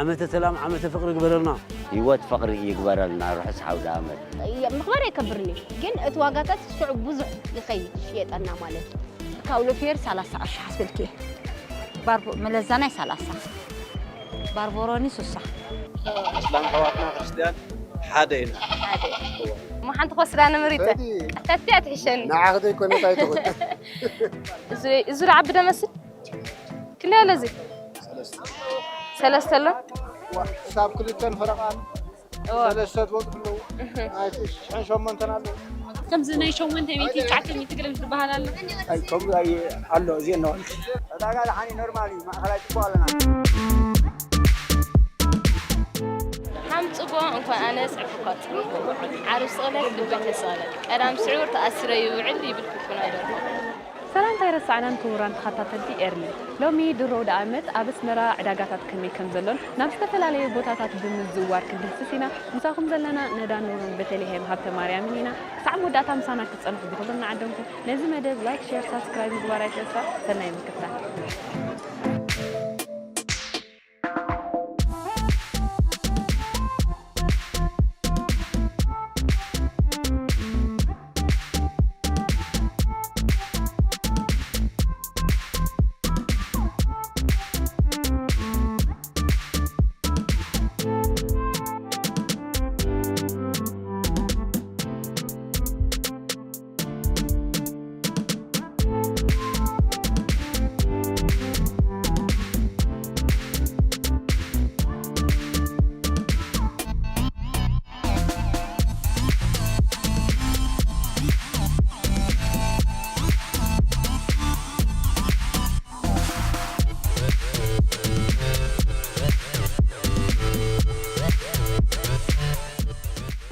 ዓመተ ሰላም፣ ዓመተ ፍቕሪ ግበረልና። ህይወት ፍቕሪ ይግበረልና። ርሑስ ዓውደ ዓመት። ምኽባር ኣይከብርን እዩ፣ ግን እቲ ዋጋታት ሽዑ ብዙሕ ይኸይድ፣ ይሽየጠና ማለት እዩ። ካውሎ ፌር ሰላሳ ቅርሺ ሓስበልኪ። ባርቦ-፣ መለዛናይ ሰላሳ። ባርቦሮኒ ሱሳ። እስላም ኣሕዋትና ክርስትያን ሓደ ኢና። ሓደ። እሞ ሓንቲ ክወስዳ ንምሪፀ። ፈቲ። ፈቲ እያ ትሕሸኒ። ንዓኺ ዘይኮነት ኣይትኹን። እዚ፣ እዚ ዝዓቢ ደመስል? ክንደይ ኣሎ እዚ? ሰለስተ። ሰለስተ ኣሎ? ዋ፣ ክሳብ ክልተን ፈረቓን እዎ። ሰለስተ ትወፅእ ኣለዉ። እህ። ናይ ሽሕን ሸሞንተን ኣለዉ። ከምዚ ናይ ሸሞንተ ሚእቲ፣ ትሽዓተ ሚእቲ ገለ ዝበሃል ኣሎ። ኣይ፣ ከምኡ ኣይ-፣ ኣሎ፣ እዚአን ነው። ዕዳጋ ደሓን እዩ፣ ኖርማል እዩ፣ ማእኸላይ ፅቡቕ ኣለና። ሓምፅቦ እንኳን ኣነ ፅሑፍ እኳ ፅቡቕ። ዓርብ ስቕለት ልቢ ተሰቕለ። ቀዳም ስዑር ተኣሲረ ይውዕል ይብል ኩኩና ደርሆ። ሰላምታ ኣይረሳዕናን ክቡራን ተኸታተልቲ ኤርሊ። ሎሚ ድሮ ኣውደ ዓመት ኣብ ኣስመራ ዕዳጋታት ከመይ ከም ዘሎን ናብ ዝተፈላለዩ ቦታታት ብምዝውዋር ክንድህስስ ኢና። ምሳኹም ዘለና ነዳ ኑርን ቤተልሔም ሃብተ ማርያምን ኢና። ክሳዕ መወዳእታ ምሳና ክትጸንሑ ብኽብሪ ንዓደምኩም። ነዚ መደብ ላይክ፣ ሼር፣ ሳብስክራይብ ምግባር ኣይትረስዕ። ሰናይ ምክትታል።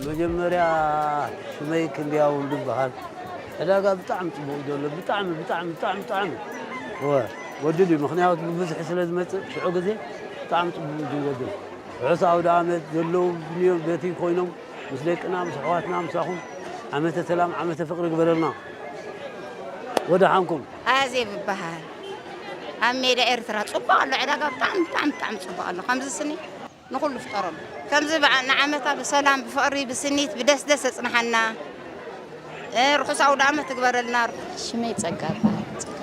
መጀመርያ ሽመይ ክንድያ ወልዱ ይበሃል። ዕዳጋ ብጣዕሚ ጽቡቕ እዩ ዘሎ። ብጣዕሚ፣ ብጣዕሚ፣ ብጣዕሚ፣ ብጣዕሚ። እወ፣ ወዲ ድዩ? ምኽንያቱ ብብዝሒ ስለ ዝመጽእ፣ ሽዑ ግዜ ብጣዕሚ ጽቡቕ እዩ ዝወድል። ርሑስ ኣውደ ዓመት። ዘለዉ ብንዮ በቲ ኮይኖም ምስ ደቅና፣ ምስ ኣሕዋትና፣ ምሳኹም ዓመተ ሰላም፣ ዓመተ ፍቕሪ ግበረልና። ወደሓንኩም። ኣዜብ ይበሃል። ኣብ ሜዳ ኤርትራ ጽቡቕ ኣሎ፣ ዕዳጋ ብጣዕሚ፣ ብጣዕሚ፣ ብጣዕሚ ጽቡቕ ኣሎ። ከምዚ ስኒ ንኹሉ ፍጠረሉ። ከምዚ በዓ-፣ ንዓመታ ብሰላም፣ ብፍቕሪ፣ ብስኒት፣ ብደስደስ የጽንሓና። እ፣ ርሑስ ኣውደ ዓመት ትግበረልና። ሽመይ ጸጋ ይበሃል። ጸጋ።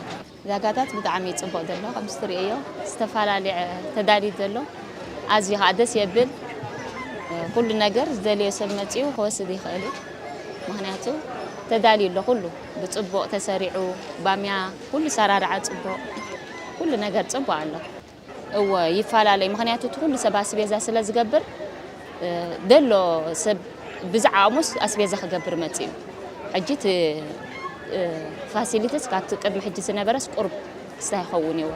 ዕዳጋታት ብጣዕሚ እዩ ጽቡቕ ዘሎ። ከምዚ ትርእዮ ዝተፈላለየ ተዳልዩ ዘሎ። ኣዝዩ ኸኣ ደስ የብል። ኩሉ ነገር ዝደለዮ ሰብ መጺኡ ክወስድ ይኽእል እዩ። ምኽንያቱ ተዳልዩ ኣሎ ኩሉ። ብጽቡቕ ተሰሪዑ፣ ባምያ፣ ኩሉ ሰራርዓ ጽቡቕ። ኩሉ ነገር ጽቡቕ ኣሎ። እወ፣ ይፈላለዩ። ምኽንያቱ እቲ ኩሉ ሰብ ኣስቤዛ ስለ ዝገብር፣ እ፣ ደሎ ሰብ ብዝዓቕሙስ ኣስቤዛ ክገብር መጺኡ። ሕጂ እቲ፣ እ፣ ፋሲሊቲስ ካብቲ ቅድሚ ሕጂ ዝነበረስ ቁሩብ ክሳይ ክኸውን እዎ።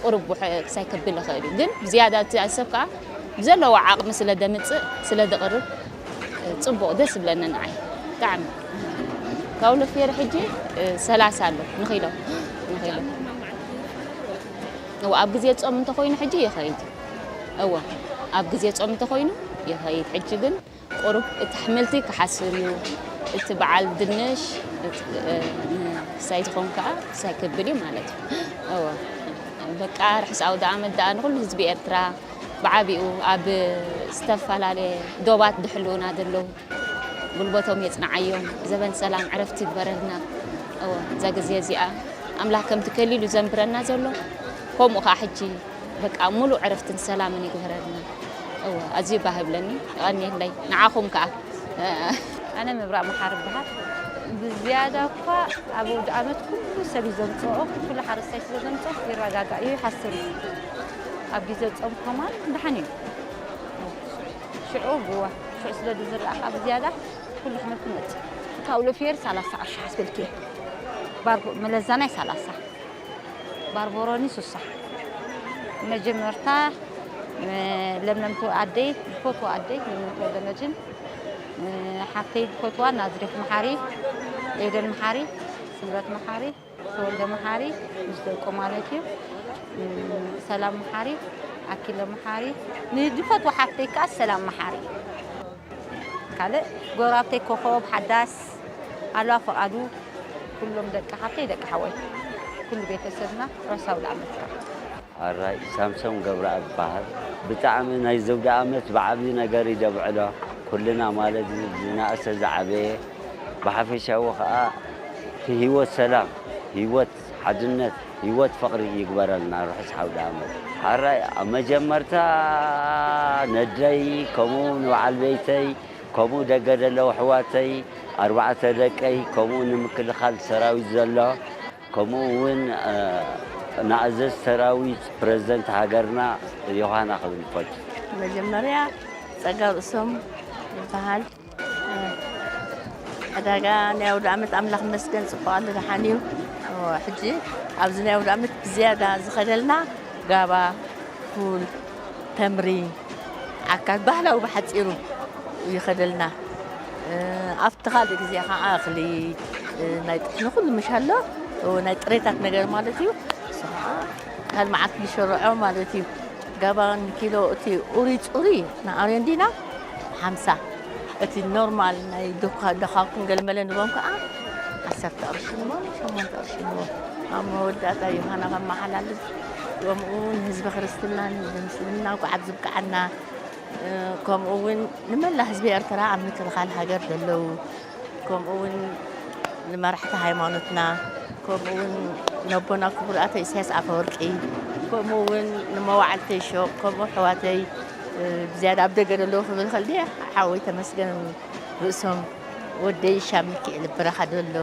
ቁሩብ ውሐ-፣ ክሳይ ከብል ይኽእል እዩ። ግን ብዝያዳ እቲ ሰብ ከኣ ብዘለዎ ዓቕሚ ስለ ደምጽእ፣ ስለ ደቕርብ፣ እ፣ ጽቡቕ፣ ደስ ይብለኒ ንዓይ። ብጣዕሚ። ካውሎ ፌር ሕጂ፣ እ፣ ሰላሳ ኣሎ፣ ንኺሎ፣ ንኺሎ። እወ፣ ኣብ ግዜ ጾም እንተኾይኑ ሕጂ ይኸይድ። እወ፣ ኣብ ግዜ ጾም እንተኾይኑ ይኸይድ። ሕጂ ግን ቁሩብ እቲ ኣሕምልቲ ክሓስር እዩ። እቲ በዓል ድንሽ፣ እቲ፣ እ፣ ንክሳይ ዝኾን ከኣ ክሳይ ክብል እዩ ማለት እዩ። እወ፣ በቃ ርሑስ ኣውደ ዓመት ደኣ ንኹሉ ህዝቢ ኤርትራ ብዓቢኡ ኣብ ዝተፈላለየ ዶባት ድሕልውና ዘለዉ ጉልበቶም የጽንዓዮም። ዘበን ሰላም ዕረፍቲ ይግበረልና። እወ፣ እዛ ግዜ እዚኣ ኣምላኽ ከምቲ ከሊሉ ዘንብረና ዘሎ፣ ከምኡ ኸኣ ሕጂ በቃ ሙሉእ ዕረፍትን ሰላምን ይግበረልና። እወ፣ ኣዝዩ ባህ ይብለኒ። የቐንየለይ። ንዓኹም ከኣ። ኣነ ምብራቕ መሓሪ እበሃል። ብዝያዳ እኳ ኣብ ኣውደ ዓመት ኩሉ ሰብ እዩ ዘምጽኦ፣ ኩሉ ሓረስታይ ስለ ዘምጽኦ ይረጋጋእ እዩ፣ ይሓስር እዩ። ኣብ ግዜ ጾም ከማን ደሓን እዩ። ሽዑ ብዋ፣ ሽዑ ስለ ዝዝራእ ከዓ ብዝያዳ ኩሉ ኣሕምልቲ ይመጽእ። ካውሎ ፌር ሰላሳ ቅርሺ ሓስበልኪ። ባርቦ-፣ መለዛናይ ሰላሳ። ባርቦሮኒ ሱሳ። መጀመርታ፣ እ፣ ለምለምቲ ኣደይ፣ ዝፈትዋ ኣደይ፣ ለምለምቲ ወልደመድህን፣ እ፣ ሓፍተይ ዝፈትዋ ናዝሬት መሓሪ፣ ኤደን መሓሪ፣ ስምረት መሓሪ፣ ተወልደ መሓሪ ምስ ደቁ ማለት እዩ። እም፣ ሰላም መሓሪ፣ ኣኪለ መሓሪ፣ ንዝፈትዋ ሓፍተይ ከኣ ሰላም መሓሪ። ካልእ ጎራብተይ ኮኾብ ሓዳስ፣ ኣልዋ ፍቓዱ፣ ኩሎም ደቂ ሓፍተይ ደቂ ሓወይ፣ ኩሉ ቤተሰብና ርሑስ ኣውደ ዓመትካ። ኣራይ ሳምሶን ገብረኣብ እበሃል። ብጣዕሚ ናይ ዘውደ ዓመት ብዓብዪ ነገር እዩ ደብዕሎ። ኩልና ማለት ዝነኣሰ ዝዓበየ፣ ብሓፈሻዊ ኸኣ ህይወት ሰላም፣ ህይወት ሓድነት፣ ህይወት ፍቕሪ ይግበረልና። ርሑስ ኣውደ ዓመት። ኣራይ ኣብ መጀመርታ ነደይ፣ ከምኡ ንበዓል ቤተይ፣ ከምኡ ደገ ዘለዉ ኣሕዋተይ፣ ኣርባዕተ ደቀይ፣ ከምኡ ንምክልኻል ሰራዊት ዘሎ፣ ከምኡ እውን፣ እ፣ ንኣዘዝ ሰራዊት ፕረዚደንት ሃገርና ዮሃና ክብል ይፈቱ። መጀመርያ ጸጋ ርእሶም ይበሃል። ዕዳጋ ናይ ኣውደ ዓመት ኣምላኽ ይመስገን ጽቡቕ ኣሎ፣ ደሓን እዩ። ሕጂ ኣብዚ ናይ ኣውደ ዓመት ብዝያዳ ዝኸደልና ጋባ፣ ፉል፣ ተምሪ፣ ዓካት ባህላዊ ብሓጺሩ ይኸደልና። ኣብቲ ካልእ ግዜ ኸዓ እኽሊ፣ ናይ ጥሕኒ ኩሉ ምሽ ኣሎ፣ ናይ ጥሬታት ነገር ማለት እዩ። እሱ ኸዓ ካልእ መዓልቲ ንሸርዖ ማለት እዩ። ጋባ ንኪሎ እቲ ኡሪ ጹሪ ንኣርዮ እንዲና ሓምሳ፣ እቲ ኖርማል ናይ ዶኻ-፣ ዶኻኩን ገልመለ ንቦም ከኣ ዓሰርተ ቅርሺ ንቦም፣ ሸሞንተ ቅርሺ ንቦም። ኣብ መወዳእታ ዮሃና ከመሓላልፍ፣ ከምኡ ንህዝቢ ክርስትናን ንህዝቢ ምስልምና እንኳዕ ኣብ ዝብቅዓና፣ እ፣ ከምኡ እውን ንመላእ ህዝቢ ኤርትራ ኣብ ምክልኻል ሃገር ዘለዉ፣ ከምኡ እውን ንመራሕቲ ሃይማኖትና፣ ከምኡ እውን ነቦና ክቡር ኣቶ ኢሳያስ ኣፈወርቂ፣ ከምኡ እውን ንመዋዕልተይ ሾቕ፣ ከምኡ ኣሕዋተይ፣ እ፣ ብዝያዳ ኣብ ደገ ዘለዉ ክብል ከል ድየ፣ ሓወይ ተመስገን ርእሶም፣ ወደይ ሻም ሚካኤል ብረኻ ደሎ፣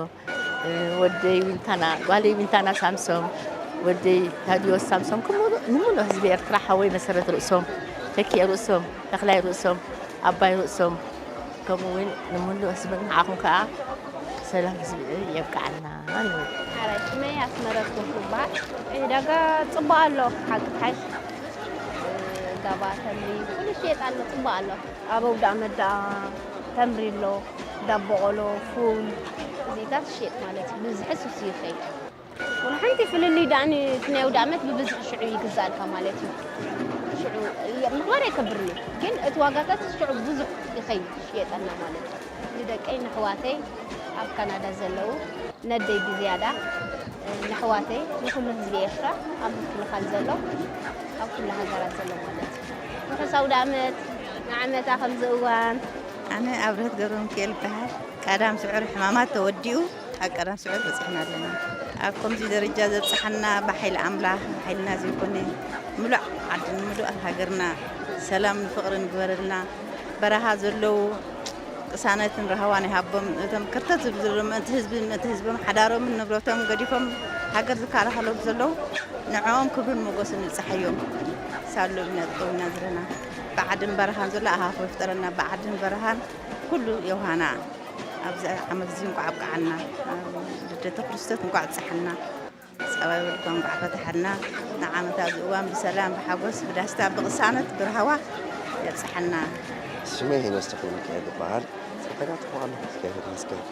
እ፣ ወደይ ዊንታና፣ ጓለይ ዊንታና ሳምሶም፣ ወደይ ታድዮስ ሳምሶም፣ ከምኡ ንምሉእ ህዝቢ ኤርትራ ሓወይ መሰረት ርእሶም፣ ተኪኤ ርእሶም፣ ተኽላይ ርእሶም፣ ኣባይ ርእሶም፣ ከምኡ እውን ንምሉእ ህዝብን ንዓኹም ከኣ ሰላም ህዝቢ የብቅዓና ንብል። ሓራይ ሽመይ ኣስመረት ገብሩ ይበሃል። ዕዳጋ ጽቡቕ ኣሎ፣ ሓቂ ትሓሽ። ጋባ፣ ተምሪ፣ ኩሉ ይሽየጥ ኣሎ፣ ጽቡቕ ኣሎ። ኣብ ኣውደ ኣመት ደኣ ተምሪ ኣሎ፣ ዳቦ ቆሎ፣ ፉል፣ እዚታት ይሽየጥ ማለት እዩ። ብዝሒ ሱስ ይኸይድ። ወላ ሓንቲ ፍልልይ ደኣ ን-፣ እቲ ናይ ኣውደ ኣመት ብብዝሒ ሽዑ ይግዛእልካ ማለት እዩ። ሽዑ የ-፣ ምኽባር ኣይከብርን እዩ፣ ግን እቲ ዋጋታት ሽዑ ብዙሕ ይኸይድ፣ ይሽየጠልና ማለት እዩ። ንደቀይ ንኣሕዋተይ ኣብ ካናዳ ዘለዉ፣ ነደይ ብዝያዳ፣ ንኣሕዋተይ፣ ንኹሉ ህዝቢ ኤርትራ ኣብ ምክልኻል ዘሎ፣ ኣብ ኩሉ ሃገራት ዘሎ ማለት እዩ። ርሑስ ኣውደ ኣመት፣ ንዓመታ ከምዚ እዋን። ኣነ ኣብርህት ገብረሚካኤል ይበሃል። ቀዳም ስዑር ሕማማት ተወዲኡ ኣብ ቀዳም ስዑር በጺሕና ኣለና። ኣብ ከምዚ ደረጃ ዘብጽሓና ብሓይሊ ኣምላኽ፣ ብሓይልና ዘይኮነ፣ ምሉእ ዓድን ምሉእ ሃገርና ሰላምን ፍቕርን ይግበረልና። በረኻ ዘለዉ ቅሳነትን ራህዋን ይሃቦም። እቶም ክርተት ዝብሉ ዘለዉ ምእንቲ ህዝቢ፣ ምእንቲ ህዝቦም ሓዳሮምን ንብረቶም ገዲፎም ሃገር ዝከላኸሉ ዘለዉ፣ ንዕኦም ክብርን ሞገስን ይብጽሓዮም። ሳሉ ኢና ጠጠው ኢና ዘለና። ብዓድን በረኻን ዘሎ ኣኻኽቦ ይፍጠረና። ብዓድን በረኻን ኩሉ ዮሃና። ኣብዚ ዓመት እዚ እንቋዕ ኣብቅዓና። ኣብ ልደተ ክርስቶስ እንቋዕ ኣብጽሓና። ጸባይ ወልድካ እንቋዕ ፈትሓልና። ንዓመት ኣብዚ እዋን ብሰላም፣ ብሓጎስ፣ ብዳስታ፣ ብቕሳነት፣ ብራህዋ የብጽሓና። ስመይ ሄኖስ ተኽለሚካኤል ይበሃል። ጸጋ ጽቡቕ ኣሎ፣ እግዚኣብሔር ይመስገን።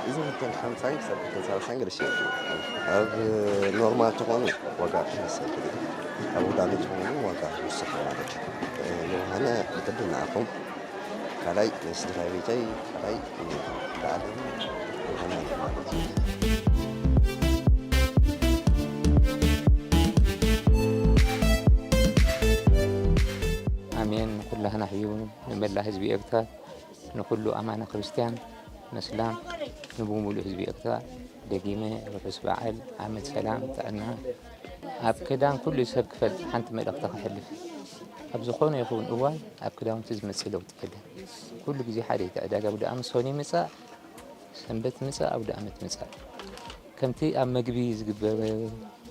እዚ ክልተ ሓምሳን ክሳብ ክልተ ሰላሳን ገለ ሽየጥ እዩ። ኣብ ኖርማል ተኾኑ ዋጋ ይመሰል፣ ኣብ ውዳሜ ተኾኑ ዋጋ ይውስኽ ማለት እዩ። ዮሃነ ብቅድም ንዓኹም፣ ካልኣይ ንስድራ ቤተይ፣ ካልኣይ ንዓለም ዮሃና ማለት እዩ። ኣሜን። ንኩላህና እዩ፣ ንመላእ ህዝቢ ኤርትራ፣ ንኩሉ ኣማኒ ክርስትያን፣ መስላም፣ ንብሙሉእ ህዝቢ ኤርትራ ደጊመ ርሑስ በዓል ዓመት ሰላም፣ ጥዕና። ኣብ ክዳን ኩሉ ሰብ ክፈልጥ ሓንቲ መልእኽቲ ከሕልፍ። ኣብ ዝኾነ ይኹን እዋን ኣብ ክዳውንቲ ዝመጽእ ለውጢ የለን። ኩሉ ግዜ ሓደ እዩ። እቲ ዕዳጋ ኣውደ ኣመት ሰኑይ ምጻእ፣ ሰንበት ምጻእ፣ ኣውደ ኣመት ምጻእ። ከምቲ ኣብ መግቢ ዝግበር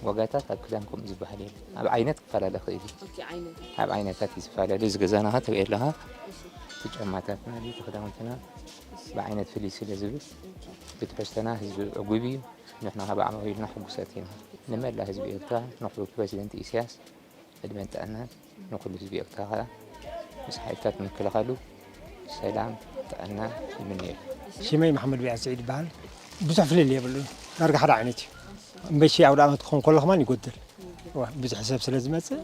ዋጋታት ኣብ ክዳን ከምኡ ዝበሃል የለን። ኣብ ዓይነት ክፈላለ ይኽእል እዩ። ኦኬ፣ ዓይነት። ኣብ ዓይነታት እዩ ዝፈላለ። እዚ ገዛና ትሪኦ ኣለኻ። እሺ። እቲ ጫማታትና፣ እቲ ክዳውንትና ብዓይነት ፍልይ ስለ ዝብል፣ ኦኬ። ብትሕዝቶና ህዝቢ ዕጉብ እዩ። ንሕና ከዓ ብዓመዊልና ሕጉሳት ኢና። ንመላእ ህዝቢ ኤርትራ፣ ንክቡር ፕረዚደንት ኢሳያስ ዕድመን ጥዕናን፣ ንኩሉ ህዝቢ ኤርትራ ከዓ ምስ ሓይልታት ምክልኻሉ ሰላም፣ ጥዕና ይምነየሉ። ሽመይ መሓመድ ቢዓ ስዒድ ይበሃል። ብዙሕ ፍልልይ የብሉን። ዳርጋ ሓደ ዓይነት እዩ። እምበሺ ኣውደ ዓመት ክኸውን ከሎ ከማን ይጎድል። ዋ፣ ብዙሕ ሰብ ስለ ዝመጽእ፣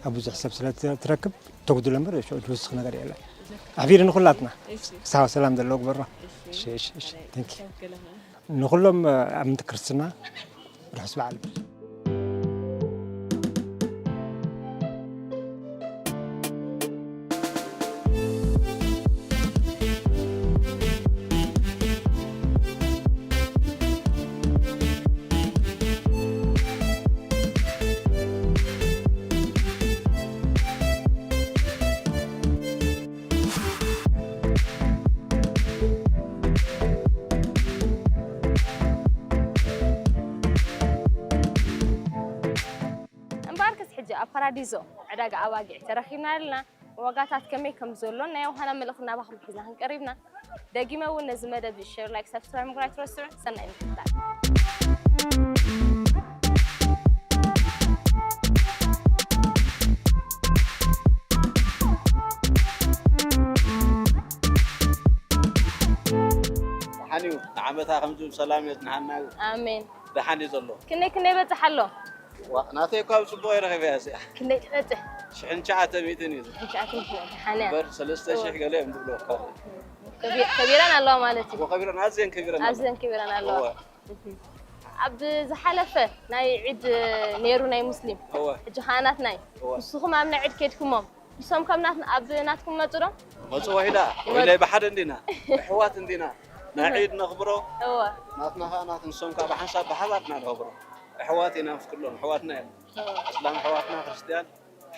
ኣብ ብዙሕ ሰብ ስለ ትረክብ፣ ተጉድሎ እምበር፣ እሱ ዝውስኽ ነገር የለን። ኣሕቢሩ ንኹላትና። እሺ። ክሳብ ሰላም ዘለዎ ግበሮ። እሺ። እሺ፣ እሺ፣ እሺ። Thank you። ንኹሎም ኣብ ምንቲ ክርስትና ርሑስ በዓል። እምበኣርከስ ሕጂ ኣብ ፓራዲዞ ዕዳጋ ኣባጊዕ ተረኺብና ኣለና። ዋጋታት ከመይ ከም ዘሎ ናይ ዮሃና መልእኽቲ ናባኹም ሒዝና ክንቀርብ ኢና። ደጊመ እውን ነዚ መደብ ሸር፣ ላይክ፣ ሳብስክራይብ ምግባር ኣይትረስዑ። ሰናይ ምክትታል። ደሓን እዩ። ንዓመታ ከምዚ ብሰላም የጽንሓና እዩ። ኣሜን። ደሓን እዩ ዘሎ። ክንደይ ክንደይ ይበጽሕ ኣሎ? ዋ፣ ናተይ እኳ ብጽቡቕ እየ ረኺበያ እዚኣ። ክንደይ ትበጽሕ? ሽሕን ትሽዓተ ሚእትን እዩ። ሽሕን ትሽዓተ ሚእትን፣ ደሓን እያ። እምበር ሰለስተ ሽሕ ገለ እዮም ዝብሉ እኳ። ከቢ-፣ ከቢረን ኣለዋ ማለት እዩ። እኮ ከቢረን፣ ኣዝየን ከቢረን ኣለዋ። ኣዝየን ከቢረን ኣለዋ። እወ። እህ። ኣብ ዝሓለፈ ናይ ዒድ ነይሩ ናይ ሙስሊም። እወ። ሕጂ ኸዓ ናትና እዩ። እወ። ንስኹም ኣብ ናይ ዒድ ከድኩሞም? ንሶም ካብ ናት-፣ ኣብ ናትኩም መጹ ዶ? መጹ ወሂዳ፣ ይመጹ። ወሂዳ ብሓደ እንዲና፣ ኣሕዋት እንዲና። ናይ ዒድ ነኽብሮ። እወ። ናትና ኸዓ ናት-፣ ንሶም ከዓ ብሓንሳብ ብሓባር ኢና ነኽብሮ። ኣሕዋት ኢና፣ ንፍቅሎም፣ ኣሕዋትና እዮም። እወ። ኣስላም ኣሕዋትና፣ ክርስትያን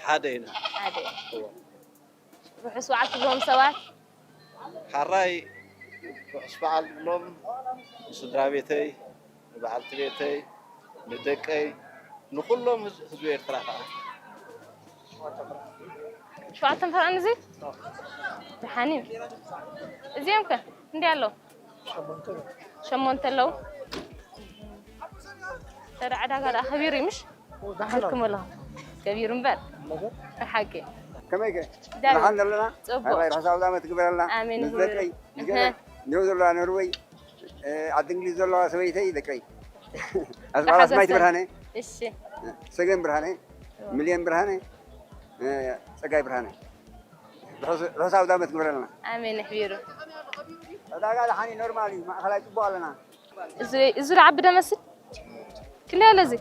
ሓደ ኢና። ሓደ። እወ። ርሑስ በዓል ትብሎም ሰባት? ሓራይ ርሑስ በዓል ክብሎም ንስድራ ቤተይ፣ ንበዓልቲ ቤተይ፣ ንደቀይ፣ ንኹሎም ህዝ-፣ ህዝቢ ኤርትራ ኸዓ። ሸውዓተ ፍርቓን እዚ? ደሓን እዩ። እዚኦም ከ? እንዲ ኣለዉ? ሸሞንተ ኣለዉ? ተራ ዕዳጋ ደኣ ከቢሩ እዩ፣ ምሽ? ኣድክም ኣለኹ። ከቢሩ እምበር። ብሓቂ። ከመይ ከ? ደሓን። ደሓን ዘለና? ጽቡቕ። ኣባይ ርሑስ ኣውደ ዓመት ግበረልና። ኣሜን። ምስ ደቀይ፣ ምስ እህ። ገለ፣ ኔው ዘለዋ ኖርወይ፣ እ፣ ዓዲ እንግሊዝ ዘለዋ ሰበይተይ፣ ደቀይ። ኣስማት ተሓጎሰ። ብርሃነ። እሺ። ሰገን ብርሃነ፣ እዎ። ሚልዮን ብርሃነ፣ እ፣ ጸጋይ ብርሃነ። ርሑስ፣ ርሑስ ኣውደ ዓመት ግበረልና። ኣሜን። ኣሕቢሩ። ዕዳጋ ደሓን እዩ፣ ኖርማል እዩ፣ ማእኸላይ ጽቡቕ ኣለና። እዚ፣ እዚ ዝዓቢ ደመስል? ክንደይ ኣሎ እዚ?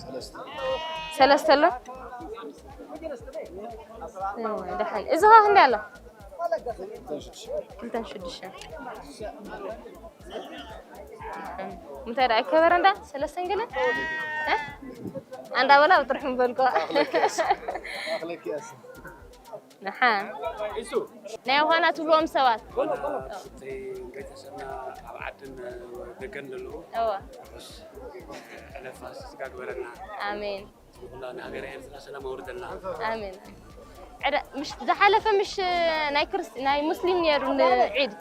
ሰለስተ። ሰለስተ ኣሎ? እዎ፣ ደሓን። እዚ ኸ ክንደይ ኣሎ? ክልተን ሽዱሽተን። እንታይ ደኣ ኣይከበረ እንዳ ሰለስተን ገለ? እ? ኣንዳ በላ ብጥርሑ ምበልኮ። ኣኽለኪ እያ። ኣኽለኪ እያ። ንሓ። ናይ ዮሃና ትብልዎም ሰባት። ዮሃና፣ ስትይ፣ ቤተሰብና ኣብ ዓድን ደገን ዘለዉ። እወ። ርሑስ ዕለት ፋሲካ ግበረልና። ኣሜን። ንኹላ ንሃገረ ኤርትራ ሰላም ኣውርደልና። ኣሜን። ዕዳ-፣ ምሽ-፣ ዝሓለፈ ምሽ ናይ ክርስት-፣ ናይ ሙስሊም ነይሩ ንዒድ።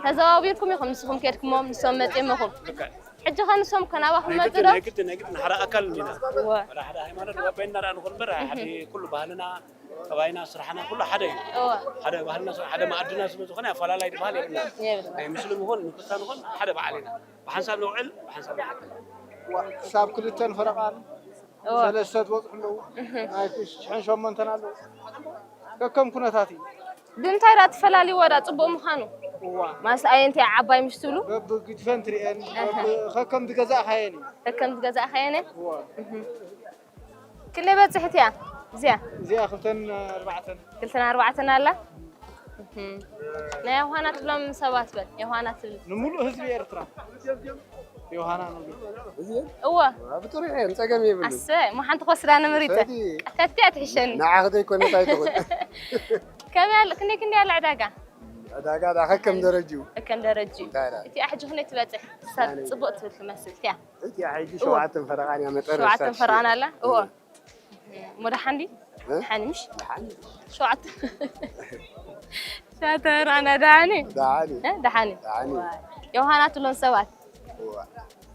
ተዘዋዊርኩም ኢኹም፣ ንስኹም ኬድኩሞም፣ ንሶም መጺኦም ኢኹም። ልክዕ። ሕጂ ኸ ንሶም ከ ናባኹም ናይ መጹ ግድን፣ ዶ? ናይ ግድን፣ ናይ ግድን ሓደ ኣካል እንዲና። እወ። ወላ ሓደ ሃይማኖት ወበይና ደኣ ንኹን እምበር፣ ሓደ ኩሉ ባህልና፣ ጠባይና፣ ስራሕና ኩሉ ሓደ እዩ። እወ። ሓደ ባህልና፣ ስራሕ፣ ሓደ መኣድና ስለ ዝኾነ ኣፈላላይ ዝበሃል የብልና። የብልና። ናይ ሙስሊም ይኹን ንክርስቲያን ይኹን ሓደ በዓል ኢና። ብሓንሳብ ንውዕል፣ ብሓንሳብ ንሓድር። ክሳብ ክልተን ፈረቓን እወ። ሰለስተ ዝበጽሑ ኣለዉ። እህ። ናይ ሽሕን ሸሞንተን ኣለዉ። ከከም ኩነታት እዩ። ብምንታይ ደኣ ትፈላልይዎ ደኣ ጽቡቕ ምዃኑ? እዋ። ማስ ኣየንተይ ዓባይ ምሽ ትብሉ? በብግድፈን ትርእየን፣ እህ። በብ-፣ ከከም ዝገዛእካየን እዩ። ከከም ዝገዛእካየን? እዋ። እህ። ክንደይ በጽሕት እያ እዚኣ? እዚኣ ክልተን ኣርባዕተን። ክልተን ኣርባዕተን ኣላ? እህ። ናይ ዮሃና ትብሎም ሰባት በል፣ ዮሃና ትብል። ንምሉእ ህዝቢ ኤርትራ ዮሃና ንብሎ። እዚ እወ። ብጥሩይ እየን፣ ጸገም የብሉን። ኣሰይ፣ እሞ ሓንቲ ክወስዳ ንምሪተ። ሰዲ። ቀተቲ እያ ትሕሸኒ። ንዓኺ ዘይኮነት ኣይትኹን። ከመይ ኣለ፣ ክንደይ ክንደይ ኣለ ዕዳጋ? ዕዳጋ ደኣ ከከም ደረጅኡ። ከከም ደረጅኡ። እንታይ ደኣ? እቲ ኣሕጂ ክንደይ ትበጽሕ? ሰብ ኣነ። ጽቡቕ ትብል ትመስል፣ እቲኣ። እቲኣ ሕጂ እወ። ሸውዓተን ፈረቓን እያ መጠረሻ ሸውዓተን ፈረቓን ኣላ? እወ። እም። እሞ ደሓን ድዩ? እ? ደሓን ምሽ? ደሓን። ሸውዓተ። ሸውዓተ ራና ደሓን እዩ? ደሓን እዩ። እ? ደሓን እዩ። ደሓን እዩ። ዮሃና ትብሎም ሰባት? እዋ።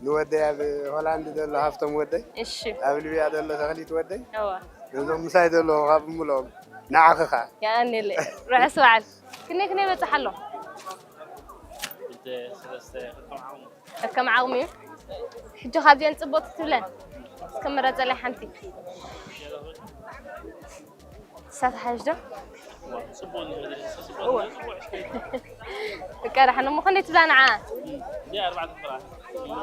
ንወደይ ኣብ ሆላንድ ዘሎ ሃፍቶም ወደይ። እሺ። ኣብ ሊብያ ዘሎ ተኽሊት ወደይ። እዋ። ነዞም ምሳይ ዘለዉ ካብ እምሎም ንዓኺ ኸኣ። የቐንየለይ። ርሑስ በዓል። ክንደይ ክንደይ ይበጽሕ ኣሎ? ክልተ፣ ሰለስተ፣ ከከም ዓቕሙ። ከከም ዓቕሙ እዩ። ሕጂ ካብዚአን ጽቡቕቲ ትብለን እስከ ምረጸለይ ሓንቲ። ንሳ ትሓይሽ ዶ? እወ። እቃ ደሓን እሞ ክንደይ ትብላ ንዓ? እዚኣ ኣርባዕተ ፍራ።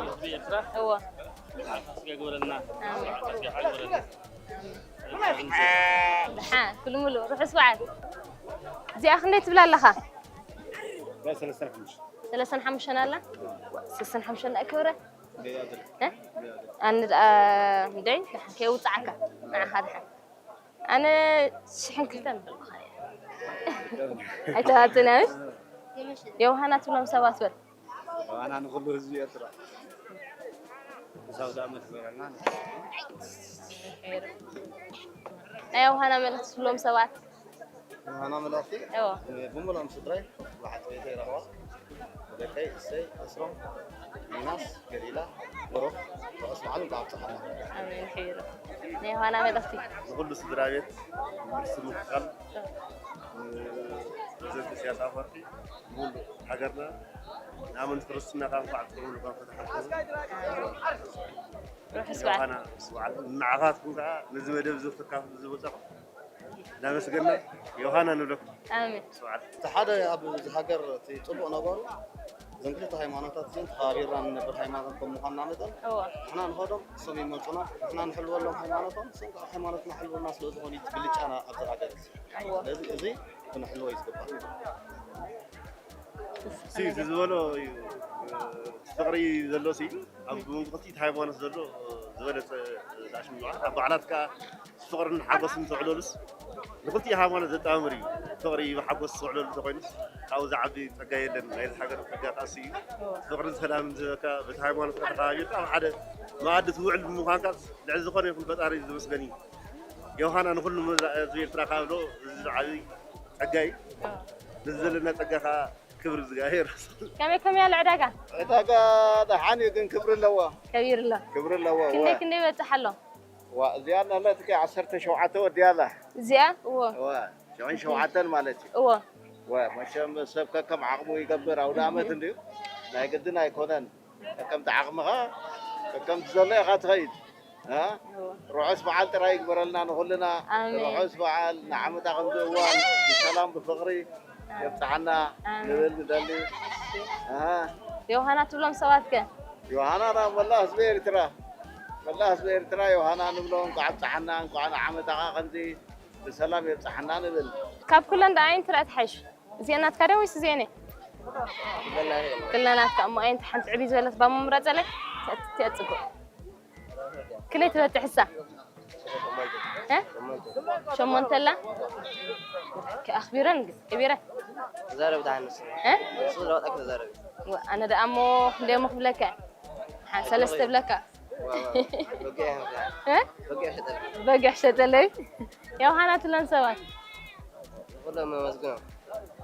ህዝቢ ኤርትራ እወ። ዓርኪ ስጋ ግበረልና። ኣሜን። ዓርኪ ስጋ ግበረልና። ደሓን፣ ኩሉ ሙሉ፣ ርሑስ በዓል። እዚኣ ክንደይ ትብላ ኣለኻ? እዚኣ ሰለስተን ሓሙሽተን። ሰለስተን ሓሙሽተን ኣላ? ሰለስተን ሓሙሽተን ኣይከብረ? እየ? ኣነ ደኣ፣ እንደ፣ ደሓን ከየውፅዓካ፣ ንዓኻ ደሓን። ኣነ ሽሕን ክልተን ብልካ እየ። ኣይተዋፅእን እያ፣ ምሽ? ዮሃና ትብሎም ሰባት በል። ዮሃና ንኹሉ ህዝቢ ኤርትራ። ክሳብ ዳመት ዝበረና። ናይ ዮሃና መልእኽቲ ትብሎም ሰባት። ዮሃና መልእኽቲ? እዎ። ብምሉኦም ስድራይ፣ ብሓቂ ቤተይ ረኽባ። ደቀይ፣ እሰይ፣ ኣስሮም፣ ሚናስ፣ ገሊላ፣ ብሩኽ፣ ርሑስ በዓል እንኳዕ ኣብፀሐና። ኣሜን፣ ሒሩ። ናይ ዮሃና መልእኽቲ? ንኹሉ ስድራ ቤት፣ ንስሙ ክፋል፣ ንፕረዚደንት ኢሳያስ ኣፈወርቂ፣ ንኹሉ ሃገርና፣ ንኣመንቲ ክርስትና ከዓ እንኳዕ ብጥቕሚ ልቦም ፈተሓልኩም። ርሑስ በዓል። ዮሃና ርሑስ በዓል። ንዓኻትኩም ከዓ ነዚ መደብ እዚ ክተካፍሉ ዝመጻኹም እናመስገና ዮሃና ንብለኩም። ኣሜን። ርሑስ በዓል። እቲ ሓደ ኣብዚ ሃገር እቲ ጽቡቕ ነገሩ እዘን ክልተ ሃይማኖታት እዚን ተኸባቢርና ንነብር ሃይማኖት ከም ምዃንና መጠን እወ። ንሕና ንኸዶም እሶም ይመጹና፣ ንሕና ንሕልወሎም ሃይማኖቶም እሶም ከዓ ሃይማኖትና ሕልውና ስለ ዝኾኑ እዩ እቲ ብልጫና ኣብዚ ሃገር እዚ። እወ። ስለዚ እዚ ክንሕልዎ እዩ ዝግባእ። ሲ፣ እቲ ዝበሎ እዩ፣ ፍቕሪ ዘሎ ሲ፣ ኣብ መንጎ ክልቲኡ ሃይማኖት ዘሎ ዝበለጸ ዳሽም ይበሃል። ኣብ በዓላት ከኣ ፍቕርን ሓጎስን ተዕለሉስ ንክልቲኡ ሃይማኖት ዘጣምር እዩ። ፍቕሪ ብሓጎስ ተዕለሉ እንተኾይኑስ ካብኡ ዝዓቢ ጸጋ የለን። ናይዚ ሃገር ጸጋ ከኣ እሱ እዩ። ፍቕርን ሰላምን ዝህበካ በቲ ሃይማኖት ተኸባቢርካ ኣብ ሓደ መኣዲ ትውዕል ብምዃንካ ልዕሊ ዝኾነ ይኹን ፈጣሪ ዝመስገን እዩ። ዮሃና ንኹሉ ህዝቢ ኤርትራ ካብ ዶ እዚ ዝዓቢ ጸጋ እዩ። ነዚ ዘለና ጸጋ ከኣ ክብሪ እግዚኣብሔር። ከመይ ከመይ ኣሎ ዕዳጋ? ዕዳጋ ደሓን እዩ፣ ግን ክብሪ ኣለዎ። ከቢሩ ኣሎ። ክብሪ ኣለዎ፣ እወ። ክንደይ ክንደይ ይበጽሕ ኣሎ? ዋ፣ እዚኣ እናለት ከ ዓሰርተ ሸውዓተ ወዲያ ኣላ። እዚኣ? እዎ። እወ፣ ሸውዓተ ሸውዓተን ማለት እዩ። እዎ። እወ፣ መቸም ሰብ ከከም ዓቕሙ ይገብር፣ ኣውደ ዓመት እንድዩ። ናይ ግድን ኣይኮነን። ከከምቲ ዓቕምኻ፣ ከከምቲ ዘሎ ኢኻ ትኸይድ። እ? እዎ። ርሑስ በዓል ጥራይ ይግበረልና ንኹልና። ኣሜን። ርሑስ በዓል፣ ንዓመታ ከምዚ እዋን ብሰላም ብፍቕሪ የብጽሓና ኣሜን። ንብል ንደሊ። እሺ። ኣሃ። ዮሃና ትብሎም ሰባት ከ? ዮሃና ና መላእ ህዝቢ ኤርትራ፣ መላእ ህዝቢ ኤርትራ ዮሃና ንብሎ። እንኳዕ ኣብጽሓና፣ እንኳዕ ንዓመታኻ ከምዚ ብሰላም የብጽሓና ንብል። ካብ ኩለን ደኣ ኣየን ትረኣ ትሓይሽ? እዚኣ ናትካ ድያ ወይስ እዚኣ እኔ? ኩለን ናተይ እየን። ኩለን ናትካ። እሞ ኣየንቲ ሓንቲ ዕብይ ዝበለት ባሞ ምረጸለይ? እቲኣ ጽቡቕ። ክንደይ ትበጽሕ እሳ? እ? ሸሞንተ ኣላ? ከ-፣ ኣኽቢረን ግን፣ ከቢረ። ተዛረብ ደሓን ንሱ። እ? ንሱ ዝለወጠ ክተዛረብ። ወ-፣ ኣነ ደኣ እሞ ክንደይ እሞ ክብለካ? ሓ-፣ ሰለስተ ብለካ። ዋ፣ ዋ፣ ዋ። በጊዕ ሸጠለይ። እ? በጊዕ ሸጠለይ። በጊዕ ሸጠለይ። ዮሃና ትለን ሰባት። ኩሎም ኣመስግኖም።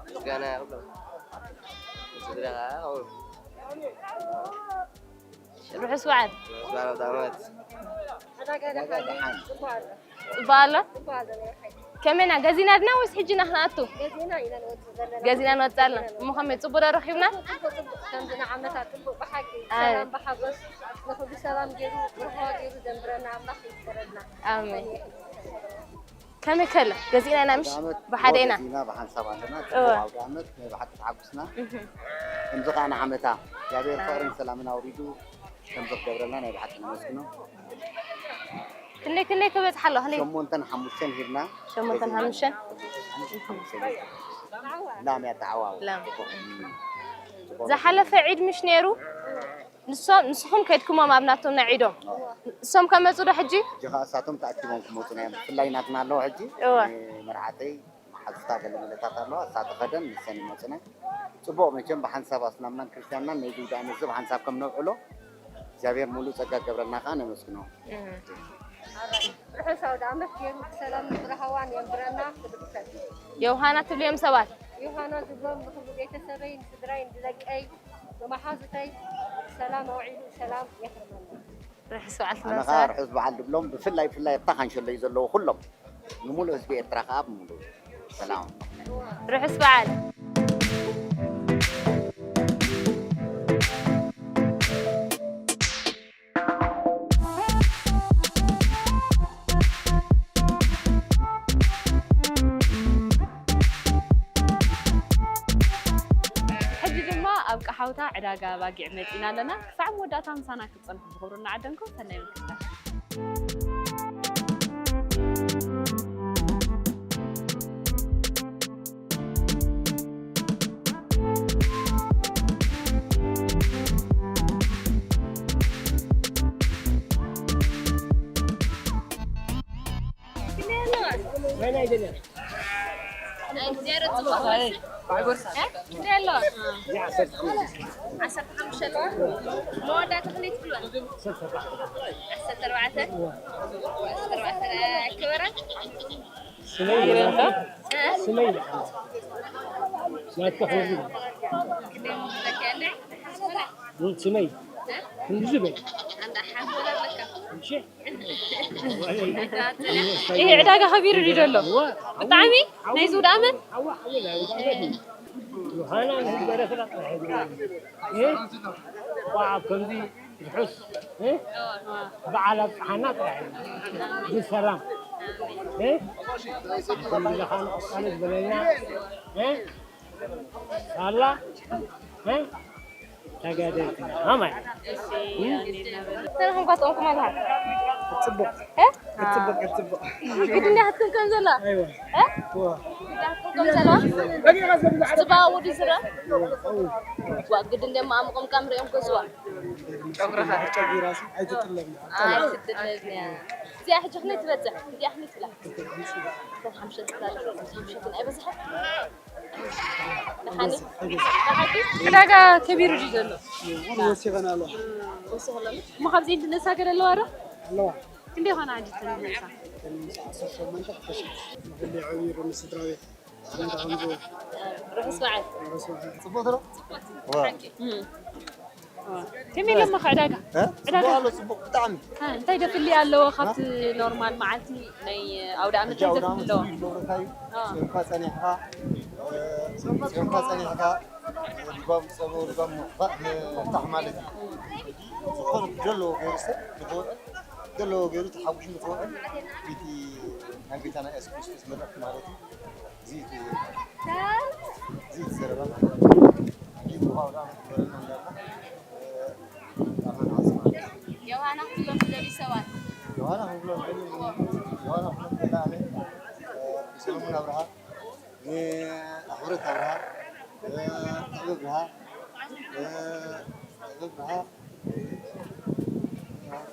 ምስጋና ይኹሎም። ስድራ ከዓ ከምኡ። ርሑስ በዓል። ርሑስ በዓል ኣውደ ዓመት። ጽቡቕ ኣሎ? ከመይና ገዚና ድና ወይስ ሕጂ ኢና ክንኣቱ? ገዚና ኢና ንወጽእ ዘለና። ገዚና ንወጽእ ኣለና። እሞ ከመይ ጽቡቕ ዶ ረኺብና? ጽቡቕ፣ ጽቡቕ። ከምዚ ንዓመታ ጽቡቕ ብሓቂ ኣይ። ሰላም ብሓጎስ ንኹሉ ሰላም ገይሩ ብርሃዋ ገይሩ ዘንብረና ኣምላኽ ይፍቀረልና። ኣሜን። ከመይ ከለ ገዚእና ኢና ምሽ ኣውደ ዓመት ብሓደ ኢና። ገዚእና ብሓንሳብ ኣለና። እወ። ጽቡቕ ኣውደ ዓመት ናይ ብሓቂ ተሓጉስና። እህ። ከምዚ ከኣ ንዓመታ እግዚኣብሔር ፍቕርን ሰላምን ኣውሪዱ ከምዚ ክገብረልና ናይ ብሓቂ ነመስግኖ። ክንደይ ክንደይ ክበጽሕ ኣሎ? ክንደይ? ሸሞንተን ሓሙሽተን ሂብና። ሸሞንተን ሓሙሽተን? ሓሙሽተን ላም እያ ተዓዋው። ላም። እም። ዝሓለፈ ዒድ ምሽ ነይሩ? ንሶም፣ ንስኹም ከድክሞም ኣብ ናቶም ናይ ዒዶም? እሶም ከመጹ ዶ ሕጂ? ሕጂ ኸኣ እሳቶም ተኣኪቦም ክመጹና እዮም። ብፍላይ ናትና ኣለዋ ሕጂ። እወ። መርዓተይ መሓዙታ ገለ መለታት ኣለዋ። እሳ ተኸደን ንሰን ይመጹና። ጽቡቕ መቸም ብሓንሳብ ኣስላምናን ክርስትያንናን ነዚ ውዳእ ነዚ ብሓንሳብ ከም ነብዕሎ እግዚኣብሔር ሙሉእ ጸጋ ክገብረልና ከኣ ነመስግኖ። እም። ርሑስ ኣውደ ዓመት ገይሩ ብሰላም ብርሃዋን የንብረና። ዮሃና ትብልዮም ሰባት? ዮሃና ዝብሎም ንኹሉ ቤተሰበይ፣ ንስድራይ፣ ንደቀይ፣ ንመሓዙተይ ሰላም ኣውዒሉ ሰላም የኽርመና። ርሑስ በዓል ኣነ ትብሎም ከኣ ሰባት? ርሑስ በዓል ድብሎም ብፍላይ ብፍላይ ኣብታ ካንሸሎይ ዘለዉ ኩሎም ንምሉእ ህዝቢ ኤርትራ ከኣ ብምሉእ ሰላም። ርሑስ በዓል። ዳጋ ባጊዕ መጺና ኣለና። ክሳዕ መወዳእታ ምሳና ክትጸንሑ ብኽብሪ እናዓደምኩም ሰናይ ምክትታል። ዓሰርተ ሓሙሽተ ኣለዋ። መወዳእታ ክንደይ ትብልዋ? ዓሰርተ ኣርባዕተ። ዓሰርተ ኣርባዕተ ኣይከበራን? ስመይ ይበልካ? እ? ስመይ ይበልካ? ናትካ ክንዲ። ክንደይ ምትዘኪያ እንዴ? ስመይ ክንዲ ዝበል። ኣንዳ ሓጎላ ኣለካ። እሺ። ይሄ ዕዳጋ ከቢሩ ድዩ ዘሎ? ብጣዕሚ ናይ ዝውድ ዓመት? ከምዚ ርሑስ በዓል ኣብፅሓና ጥራሕ እዩ። ብሰላም ከምዚ ለኻን ቃለት በለልና። ሳላ ተጋደልትና ማለት። ሰላም ኳ ጠንኩም ኣልሃ። ጽቡቅ። እ? ጽቡቅ፣ ጽቡቅ። ግድ እንዲያ ክትኩም ከም ዘላ። ኣይዋ። እ? ዋ። ግድ እንዲያ ክትኩም ከም ዘላ። ጽባ ወዲ ዝረ። ዋ፣ ግድ እንዲያ ማምቆም ካምሪኦም ገዝዋ። ጨጉራሲ ኣይትጥለብና። ኣይትጥለብና። እዚኣ ሕጂ ክንደይ ትበጽሕ? እዚኣ ክንደይ ትብላ? ሓምሳ ትብላ። ሓምሳ ግን ኣይበዝሐ? ዕዳጋ ከቢሩ ድዩ ዘሎ? ወሲኸን ኣለዋ። እሞ ካብዚ እንትነሳ ገለ ኣለዋ ዶ? ኣለዋ። ክንደይ ኾነ ሕጂ እተን ዝነሳ? ዓሰርተ ሸሞንተ ክልተ ሺሕ። ንኹሉ የዕብይሩ ንስድራ ቤት። ኣመት ኣምዝዎ። ርሑስ በዓል። ርሑስ በዓል። ጽቡቕ ትብሎ? ጽቡቕ። ዋ። ሓቂ። እም። ከመይ ኢሎሞ ዕዳጋ? እ? ዕዳጋ? ጽቡቕ ኣሎ፣ ጽቡቕ ብጣዕሚ። እ፣ እንታይ ዶ ፍልይ ኣለዎ ካብቲ ኖርማል መዓልቲ ናይ ኣውደ ዓመት እንታይ ዶ ፍልይ ኣለዎ? ፍሉይ ዝገብረካ እዩ። እ። ጾምካ ጸኒሕካ፣ እ፣ ጾምካ ጸኒሕካ፣ ልጓም ጸበ-፣ ልጓም ምፍታሕ ማለት እዩ። ዝኾነ ዘለዎ ገይሩ ሰብ ንኽውዕል፣ ዘለዎ ገይሩ ተሓጒሱ ንኽውዕል፣ እቲ ናይ ጎይታና የሱስ ክርስቶስ መልእኽቲ ማለት እዩ። እዚ እቲ፣ እዚ እቲ ዘረባ ማለት እዩ። ጌታ ኣውደ ዓመት ይግበረልና እንዳልና፣ እ፣ ኣርሓና ዓስማ። ዮሃና ክብሎም ዝደልዩ ሰባት። ዮሃና ክብሎም ዝደልዩ፣ ዮሃና ክብሎም ዝደልዩ ኣነ፣ እ፣ ሰለሙን ኣብርሃ፣ ንኣኽብረት ኣብርሃ፣ እ፣ ጥበብ ኣብርሃ፣ እ፣ ጥበብ ኣብርሃ፣ እ፣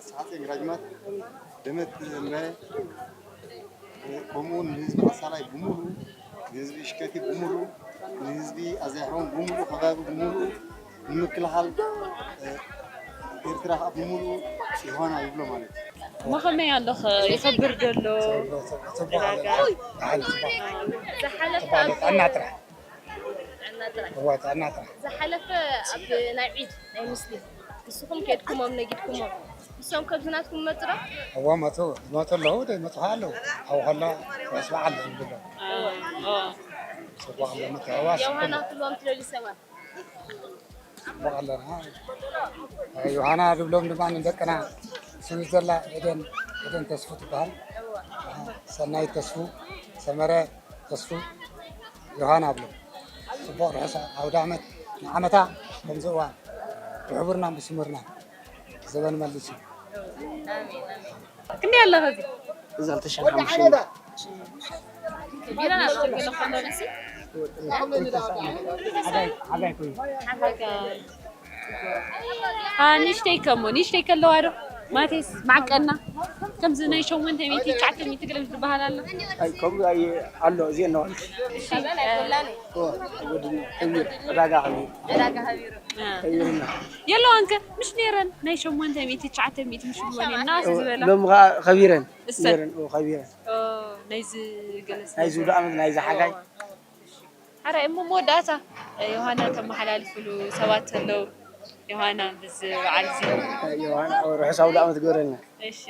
ሰሓፀይ ግራጅማት፣ ደመት እምበረ፣ ከምኡ እውን ንህዝቢ ኣሳላይ ብምሉኡ፣ ንህዝቢ እሽከቲ ብምሉኡ፣ ንህዝቢ ኣዛይሖም ብምሉኡ፣ ከባቢ ብምሉኡ፣ ንምክልኻል፣ እ፣ ኤርትራ ከዓ ብምሉኡ ዮሃና ይብሎ ማለት እዩ። እሞ ከመይ ኣሎ ኸ? ይኸብር ዶ ኣሎ? ጽቡቕ፣ ጽቡቕ፣ ጽቡቕ ኣሎ። ዕዳጋ? ደሓን፣ ጽቡቕ። ዝሓለፈ ጽቡቕ ኣሎ። ኣብ ጥዕና ጥራሕ። ጥዕና ጥራሕ። እዋ፣ ጥዕና ጥራሕ። ዝሓለፈ ኣብ ናይ ዒድ ናይ ሙስሊም ንስኹም ከድኩሞም ነጊድኩሞም፣ ንሶም ከብዚ ናትኩም መጹ ዶ? እዋ፣ መጹ፣ ዝመጹ ኣለዉ፣ ዘይመጹ ኸዓ ኣለዉ። ኣብኡ ከሎ ርሑስ በዓል ንብሎ። እ፣ እ። ጽቡቕ ኣሎ፣ ምትሕውዋስ ዮሃና ጽቡቕ። ክትብሎም ትደልዩ ሰባት? ጽቡቕ ኣለና። ዮሃና ዝብሎም ድማ ንደቅና ስዊዘርላ ኤደን፣ ኤደን ተስፉ ትበሃል። ሰናይት ተስፉ፣ ሰመረ ተስፉ፣ ዮሃና ኣብሎም። ጽቡቕ ርሑስ ኣውደ ዓመት ንዓመታ ከምዚ እዋን ብሕቡርናን ብስሙርናን ዘበን መሊሱ። ክንደይ ኣለኻ እዚ? እዚ ክልተ ሽሕን ሓሙሽተን። ቢራ ናብቲ ገለ ከሎ ነሲ? ሓጋይ፣ ሓጋይ ኮይኑ። ሓጋይ። አ፣ ንእሽተይ ከሞ፣ ንእሽተይ ከለዋ ዶ? ማቴስ፣ ማዕቀና። ከምዚ ናይ ሸሞንተ ሚእቲ፣ ትሽዓተ ሚእቲ ገለ ዝበሃል ኣሎ። ኣይ፣ ከምኡ ኣይ፣ ኣሎ፣ እዚኤን ኣለዋ። እሺ፣ እ፣ ወዲ፣ ዕዳጋ ከቢሩ። ዕዳጋ ከቢሩ። እ። ከቢሩና። የለዋን ከ? ምሽ ነይረን፣ ናይ ሸሞንተ ሚእቲ፣ ትሽዓተ ሚእቲ ምሽ ብሎን፣ ናስ ዝበላ። ሎም ከ-፣ ከቢረን። እሰን። ነይረን፣ ኦ፣ ከቢረን። ኦ፣ ናይዚ ገለስ ናይዚ ውድእ ዓመት፣ ናይዚ ሓጋይ። ኦ። ሓራይ እሞ መወዳእታ ዮሃና ተመሓላልፍሉ ሰባት ኣለዉ። ዮሃና ብዚ በዓል እዚ። ዮሃና ርሑስ ኣውደ ዓመት ግበረልና። እሺ።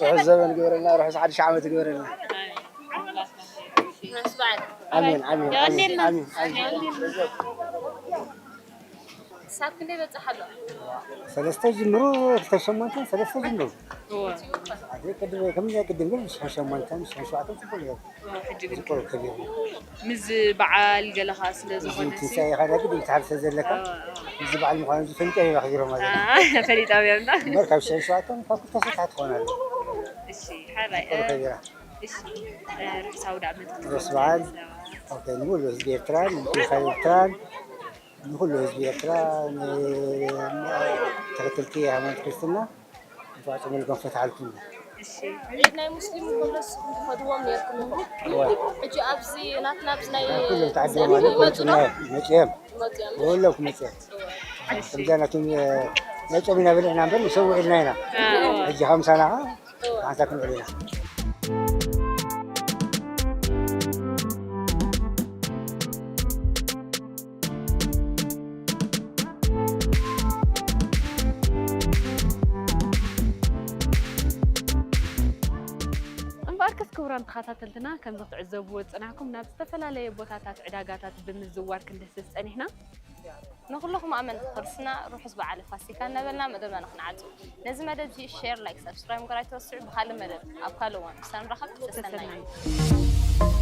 ርሑስ ዘበን ግበረልና፣ ርሑስ ሓድሽ ዓመት ግበረልና። ኣሜን። ኣምላኽ ኣሜን። እሺ። ርሑስ በዓል። ኣሜን፣ ኣሜን፣ ኣሜን፣ የቐንየልና። ኣሜን፣ ኣሜን። ክሳብ ክንደይ በጽሕ ኣሎ? ሰለስተ ጅምሩ፣ ክልተ ሸሞንተ፣ ሰለስተ ጅምሩ። እወ። ቅድም ከም ቅድም ግን ሽሕን ሸሞንተን ሽሕን ሸውዓተን ጽቡቅ ነይሩ። ሕጂ ግን ጽቡቅ ከቢሩ። ምስ በዓል ገለኻ ስለ ዝኾነ ሲ- ትንሳኤ ኢኻ ግድን ክትሓርሰ ዘለካ። እዚ በዓል ምዃኑ ዝፈልጥ እዮም ረኺቦም ማለት እዩ። አ፣ ፈሊጣም እዮም። እምበር ካብ ሽሕን ሸውዓተን ካብ ክልተ ሰዓት ትኾን ኣለ። እሺ፣ ሓራይ። ጽቡቅ ከቢራ። እሺ፣ ርሑስ ኣውደ ዓመት። ርሑስ በዓል። ኦኬ፣ ንሙሉ ህዝቢ ኤርትራን ንትንሳኤ ኤርትራን ንኹሉ ህዝቢ ኤርትራ ንተኸተልቲ ሃይማኖት ክርስትና እንኳዕ ጾመ ልጎም ፈትሓልኩም። እሺ፣ ዒድ ናይ ሙስሊም ኩሉ ንስኹም ትኸድዎም ነርኩም ኢኹም። ሕጂ ኣብዚ ናትና ኣብዚ ናይ ኩሎም ተዓዲሎም ስእሊ ኣለዉ ይመጹ ዶ? መጽኦም ይመጹ እዮም። ኩሎም ክመጽኦም ከምዚኣ ናቶም ናይ ጾም ኢና በሊዕና እምበር ንሰውዕ ኢልና ኢና። ሕጂ ሃምሳና ሓንሳ ክንውዕል ኢና። እምበኣርከስ ክቡራን ተኸታተልትና ከምዚ ክትዕዘብዎ ዝጸናሕኩም ናብ ዝተፈላለየ ቦታታት ዕዳጋታት ብምዝዋር ክንድህስስ ጸኒሕና። ንኹልኹም ኣመንቲ ክርስትና ርሑስ በዓል ፋሲካ እናበልና መደብና ንክንዓጹ ነዚ መደብ እዚ ሼር፣ ላይክ፣ ሳብስክራይብ ምግባር ኣይትረስዑ። ብካልእ መደብ ኣብ ካልእ እዋን ክሳብ ንራኸብ ሰሰናዩ።